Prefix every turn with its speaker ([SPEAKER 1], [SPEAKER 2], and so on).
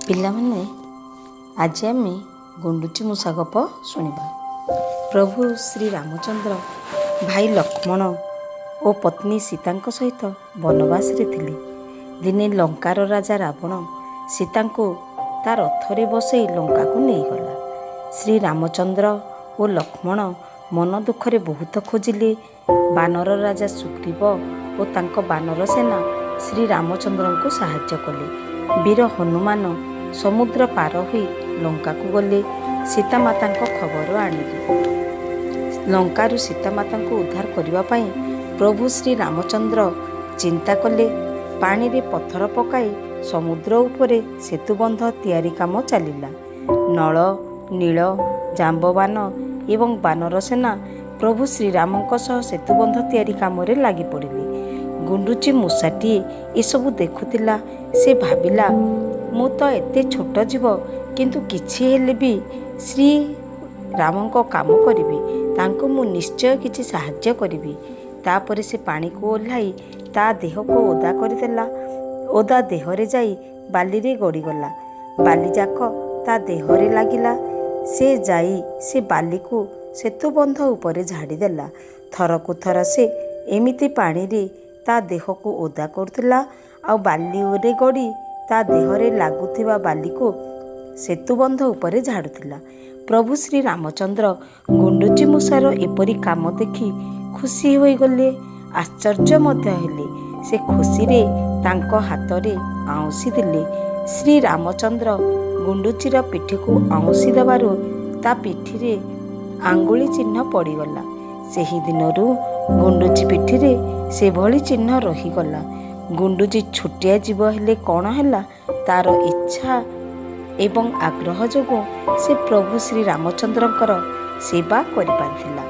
[SPEAKER 1] ପିଲାମାନେ, ଆଜି ଆମେ ଗୁଣ୍ଡୁଚି ମୂଷା ଗପ ଶୁଣିବା। ପ୍ରଭୁ ଶ୍ରୀ ରାମଚନ୍ଦ୍ର ଭାଇ ଲକ୍ଷ୍ମଣ ଓ ପତ୍ନୀ ସୀତାଙ୍କ ସହିତ ବନବାସରେ ଥିଲେ। ଦିନେ ଲଙ୍କାର ରାଜା ରାବଣ ସୀତାଙ୍କୁ ତା ରଥରେ ବସେଇ ଲଙ୍କାକୁ ନେଇଗଲା। ଶ୍ରୀ ରାମଚନ୍ଦ୍ର ଓ ଲକ୍ଷ୍ମଣ ମନ ଦୁଃଖରେ ବହୁତ ଖୋଜିଲେ। ବାନର ରାଜା ସୁଗ୍ରୀବ ଓ ତାଙ୍କ ବାନର ସେନା ଶ୍ରୀ ରାମଚନ୍ଦ୍ରଙ୍କୁ ସାହାଯ୍ୟ କଲେ। ବୀର ହନୁମାନ ସମୁଦ୍ର ପାର ହୋଇ ଲଙ୍କାକୁ ଗଲେ, ସୀତାମାତାଙ୍କ ଖବର ଆଣିଲେ। ଲଙ୍କାରୁ ସୀତାମାତାଙ୍କୁ ଉଦ୍ଧାର କରିବା ପାଇଁ ପ୍ରଭୁ ଶ୍ରୀ ରାମଚନ୍ଦ୍ର ଚିନ୍ତା କଲେ। ପାଣିରେ ପଥର ପକାଇ ସମୁଦ୍ର ଉପରେ ସେତୁବନ୍ଧ ତିଆରି କାମ ଚାଲିଲା। ନଳ, ନୀଳ, ଜାମ୍ବବାନ ଏବଂ ବାନର ସେନା ପ୍ରଭୁ ଶ୍ରୀରାମଙ୍କ ସହ ସେତୁବନ୍ଧ ତିଆରି କାମରେ ଲାଗି ପଡ଼ିଲେ। ଗୁଣ୍ଡୁଚି ମୂଷାଟିଏ ଏସବୁ ଦେଖୁଥିଲା। ସେ ଭାବିଲା, ମୁଁ ତ ଏତେ ଛୋଟ ଜୀବ, କିନ୍ତୁ କିଛି ହେଲେ ବି ଶ୍ରୀ ରାମଙ୍କ କାମ କରିବି। ତାଙ୍କୁ ମୁଁ ନିଶ୍ଚୟ କିଛି ସାହାଯ୍ୟ କରିବି। ତାପରେ ସେ ପାଣିକୁ ଓହ୍ଲାଇ ତା ଦେହକୁ ଓଦା କରିଦେଲା। ଓଦା ଦେହରେ ଯାଇ ବାଲିରେ ଗଡ଼ିଗଲା। ବାଲିଯାକ ତା ଦେହରେ ଲାଗିଲା। ସେ ଯାଇ ସେ ବାଲିକୁ ସେତୁବନ୍ଧ ଉପରେ ଝାଡ଼ିଦେଲା। ଥରକୁ ଥର ସେ ଏମିତି ପାଣିରେ ତା ଦେହକୁ ଓଦା କରୁଥିଲା ଆଉ ବାଲିରେ ଗଡ଼ି ତା ଦେହରେ ଲାଗୁଥିବା ବାଲିକୁ ସେତୁବନ୍ଧ ଉପରେ ଝାଡ଼ୁଥିଲା। ପ୍ରଭୁ ଶ୍ରୀ ରାମଚନ୍ଦ୍ର ଗୁଣ୍ଡୁଚି ମୂଷାର ଏପରି କାମ ଦେଖି ଖୁସି ହୋଇଗଲେ, ଆଶ୍ଚର୍ଯ୍ୟ ମଧ୍ୟ ହେଲେ। ସେ ଖୁସିରେ ତାଙ୍କ ହାତରେ ଆଉଁସି ଦେଲେ। ଶ୍ରୀ ରାମଚନ୍ଦ୍ର ଗୁଣ୍ଡୁଚିର ପିଠିକୁ ଆଉଁସି ଦେବାରୁ ତା ପିଠିରେ ଆଙ୍ଗୁଳି ଚିହ୍ନ ପଡ଼ିଗଲା। ସେହି ଦିନରୁ ଗୁଣ୍ଡୁଚି ପିଠିରେ ସେଭଳି ଚିହ୍ନ ରହିଗଲା। ଗୁଣ୍ଡୁଚି ଛୋଟିଆ ଜୀବ ହେଲେ କ'ଣ ହେଲା, ତାର ଇଚ୍ଛା ଏବଂ ଆଗ୍ରହ ଯୋଗୁଁ ସେ ପ୍ରଭୁ ଶ୍ରୀ ରାମଚନ୍ଦ୍ରଙ୍କର ସେବା କରିପାରିଥିଲା।